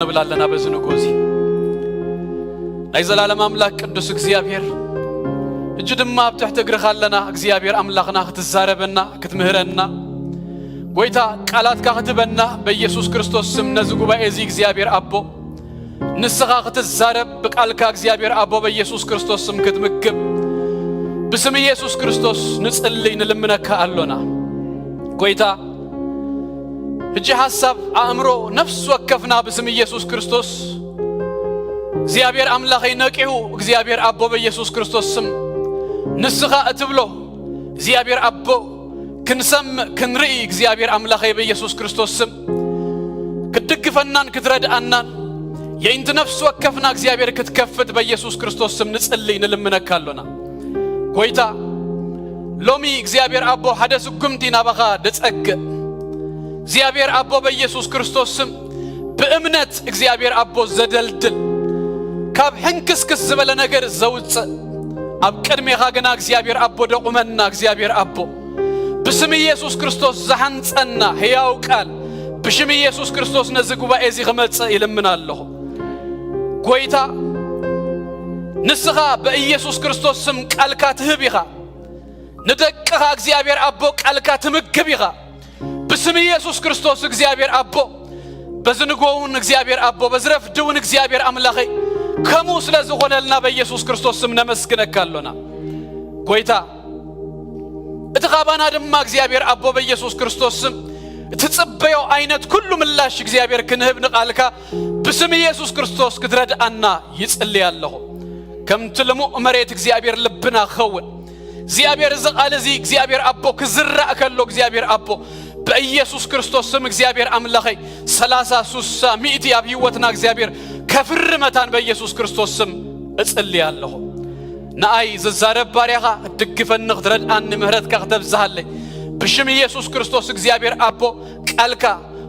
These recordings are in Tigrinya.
ንብል ኣለና በዚ ንግሆ እዚ። ናይ ዘላለም ኣምላኽ ቅዱስ እግዚኣብሔር፣ ሕጂ ድማ ኣብ ትሕቲ እግርኻ ኣለና። እግዚኣብሔር ኣምላኽና ክትዛረበና፣ ክትምህረና፣ ጎይታ ቃላትካ ክትበና በኢየሱስ ክርስቶስ ስም ነዚ ጉባኤ እዚ እግዚኣብሔር ኣቦ ንስኻ ክትዛረብ ብቃልካ እግዚኣብሔር ኣቦ በኢየሱስ ክርስቶስ ስም ክትምግብ ብስም ኢየሱስ ክርስቶስ ንጽልይ ንልምነካ ኣሎና። ጎይታ ሕጂ ሓሳብ ኣእምሮ ነፍሲ ወከፍና ብስም ኢየሱስ ክርስቶስ እግዚኣብሔር ኣምላኸይ ነቂሁ እግዚኣብሔር ኣቦ በኢየሱስ ክርስቶስ ስም ንስኻ እትብሎ እግዚኣብሔር ኣቦ ክንሰምዕ ክንርኢ እግዚኣብሔር ኣምላኸይ በኢየሱስ ክርስቶስ ስም ክትድግፈናን ክትረድኣናን የኢንቲ ነፍሲ ወከፍና እግዚኣብሔር ክትከፍት በኢየሱስ ክርስቶስ ስም ንጽልይ ንልምነካ ኣሎና። ጎይታ ሎሚ እግዚኣብሔር ኣቦ ሓደ ስጉምቲ ናባኻ ደጸግእ እግዚኣብሔር ኣቦ በኢየሱስ ክርስቶስ ስም ብእምነት እግዚኣብሔር ኣቦ ዘደልድል ካብ ሕንክስክስ ዝበለ ነገር ዘውፅእ ኣብ ቅድሜኻ ግና እግዚኣብሔር ኣቦ ደቑመና እግዚኣብሔር ኣቦ ብስም ኢየሱስ ክርስቶስ ዝሓንጸና ሕያው ቃል ብሽም ኢየሱስ ክርስቶስ ነዚ ጉባኤ እዚ ክመጽእ ይልምን ኣለኹ። ጎይታ ንስኻ በኢየሱስ ክርስቶስ ስም ቃልካ ትህብ ኢኻ። ንደቅኻ እግዚኣብሔር ኣቦ ቃልካ ትምግብ ኢኻ። ብስም ኢየሱስ ክርስቶስ እግዚኣብሔር ኣቦ በዚ ንግሆ እውን እግዚኣብሔር ኣቦ በዚ ረፍዲ እውን እግዚኣብሔር ኣምላኸይ ከምኡ ስለ ዝኾነልና በኢየሱስ ክርስቶስ ስም ነመስግነካ ኣሎና። ጎይታ እቲ ካባና ድማ እግዚኣብሔር ኣቦ በኢየሱስ ክርስቶስ ስም እትጽበዮ ዓይነት ኩሉ ምላሽ እግዚኣብሔር ክንህብ ንቓልካ ብስም ኢየሱስ ክርስቶስ ክትረድኣና ይጽልይ ኣለኹ። ከምቲ ልሙእ መሬት እግዚኣብሔር ልብና ክኸውን እግዚኣብሔር እዚ ቃል እዚ እግዚኣብሔር ኣቦ ክዝራእ ከሎ እግዚኣብሔር ኣቦ በኢየሱስ ክርስቶስ ስም እግዚኣብሔር ኣምላኸይ ሰላሳ ሱሳ ሚእቲ ኣብ ህይወትና እግዚኣብሔር ከፍሪ መታን በኢየሱስ ክርስቶስ ስም እጽልይ ኣለኹ። ንኣይ ዝዛረብ ባርያኻ ክትድግፈኒ ክትረድኣኒ ምህረትካ ክተብዝሃለይ ብሽም ኢየሱስ ክርስቶስ እግዚኣብሔር ኣቦ ቃልካ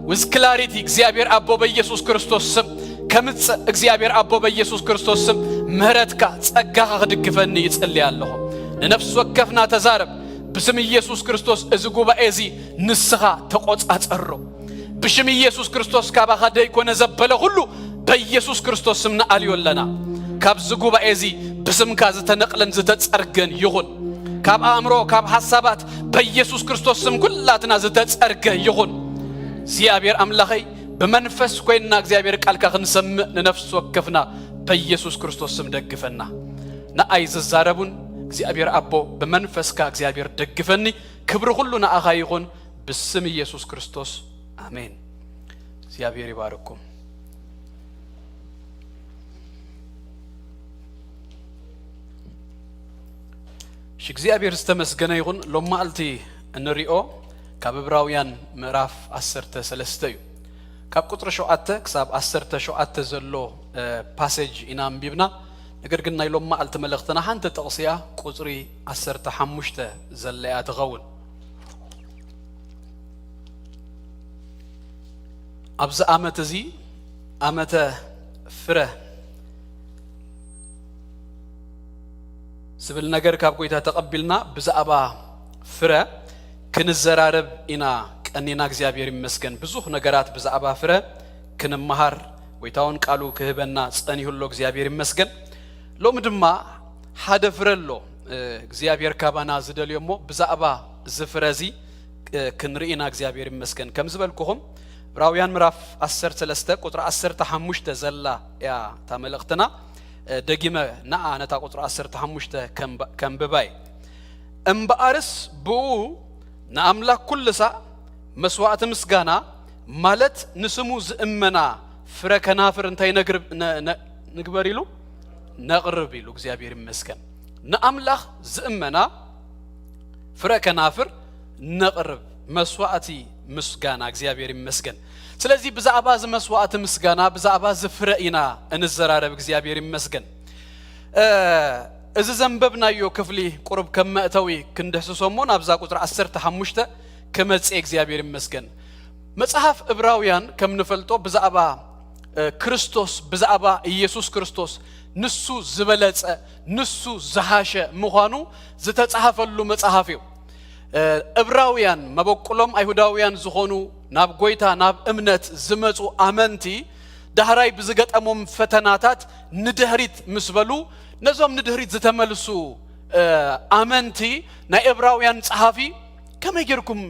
with clarity እግዚኣብሔር ኣቦ በኢየሱስ ክርስቶስ ስም ከምጽእ እግዚኣብሔር ኣቦ በኢየሱስ ክርስቶስ ስም ምህረትካ ጸጋኻ ክድግፈኒ ይጽልይ ኣለኹ። ንነፍሲ ወከፍና ተዛረብ ብስም ኢየሱስ ክርስቶስ እዚ ጉባኤ እዚ ንስኻ ተቆጻጸሮ። ብሽም ኢየሱስ ክርስቶስ ካባኻ ደይኮነ ዘበለ ኩሉ በኢየሱስ ክርስቶስ ስም ንኣልዮ ኣለና። ካብዚ ጉባኤ እዚ ብስምካ ዝተነቕለን ዝተጸርገን ይኹን። ካብ ኣእምሮ ካብ ሓሳባት በኢየሱስ ክርስቶስ ስም ኩላትና ዝተጸርገ ይኹን። እግዚኣብሔር ኣምላኸይ ብመንፈስ ኮይንና እግዚኣብሔር ቃልካ ክንሰምዕ ንነፍሲ ወከፍና በኢየሱስ ክርስቶስ ስም ደግፈና። ንኣይ ዝዛረቡን እግዚኣብሔር ኣቦ ብመንፈስካ እግዚኣብሔር ደግፈኒ። ክብሪ ኩሉ ንኣኻ ይኹን ብስም ኢየሱስ ክርስቶስ ኣሜን። እግዚኣብሔር ይባርኩም። እሺ እግዚኣብሔር ዝተመስገነ ይኹን። ሎም መዓልቲ እንሪኦ ካብ ዕብራውያን ምዕራፍ ዓሰርተ ሰለስተ እዩ። ካብ ቁፅሪ ሸውዓተ ክሳብ ዓሰርተ ሸውዓተ ዘሎ ፓሴጅ ኢና ኣንቢብና። ነገር ግን ናይ ሎም መዓልቲ መልእኽትና ሓንቲ ጥቕሲ እያ። ቁፅሪ ዓሰርተ ሓሙሽተ ዘለያ ትኸውን። ኣብዚ ዓመት እዚ ዓመተ ፍረ ዝብል ነገር ካብ ጎይታ ተቐቢልና ብዛዕባ ፍረ ክንዘራረብ ኢና ቀኒና። እግዚኣብሔር ይመስገን ብዙሕ ነገራት ብዛዕባ ፍረ ክንመሃር ጎይታውን ቃሉ ክህበና ጸኒሁሎ እግዚኣብሔር ይመስገን። ሎሚ ድማ ሓደ ፍረ ኣሎ እግዚኣብሔር ካባና ዝደልዮ እሞ ብዛዕባ እዚ ፍረ እዚ ክንርኢ ኢና እግዚኣብሔር ይመስገን። ከም ዝበልኩኹም ዕብራውያን ምዕራፍ ዓሰርተ ሰለስተ ቁፅሪ ዓሰርተ ሓሙሽተ ዘላ እያ እታ መልእኽትና። ደጊመ ንዓ ነታ ቁፅሪ ዓሰርተ ሓሙሽተ ከንብባ እየ። እምበኣርስ ብኡ ንኣምላኽ ኩሉ ሳዕ መስዋእቲ ምስጋና ማለት ንስሙ ዝእመና ፍረ ከናፍር እንታይ ነግርብ- ነ- ነ- ንግበር ኢሉ ነቕርብ ኢሉ እግዚኣብሔር ይመስገን። ንኣምላኽ ዝእመና ፍረ ከናፍር ነቕርብ መስዋእቲ ምስጋና እግዚኣብሔር ይመስገን። ስለዚ ብዛዕባ እዚ መስዋእቲ ምስጋና ብዛዕባ እዚ ፍረ ኢና እንዘራረብ እግዚኣብሔር ይመስገን። እዚ ዘንበብናዮ ክፍሊ ቁሩብ ከም መእተዊ ክንድህስሶ እሞ ናብዛ ቁፅሪ ዓሰርተ ሓሙሽተ ክመፅእ እግዚኣብሔር ይመስገን። መፅሓፍ እብራውያን ከም ንፈልጦ ብዛዕባ ክርስቶስ ብዛዕባ ኢየሱስ ክርስቶስ ንሱ ዝበለፀ ንሱ ዝሃሸ ምዃኑ ዝተፃሕፈሉ መፅሓፍ እዩ። እብራውያን መበቁሎም ኣይሁዳውያን ዝኾኑ ናብ ጎይታ ናብ እምነት ዝመፁ ኣመንቲ ዳህራይ ብዝገጠሞም ፈተናታት ንድሕሪት ምስ በሉ፣ ነዞም ንድሕሪት ዝተመልሱ ኣመንቲ ናይ ዕብራውያን ጸሓፊ ከመይ ጌርኩም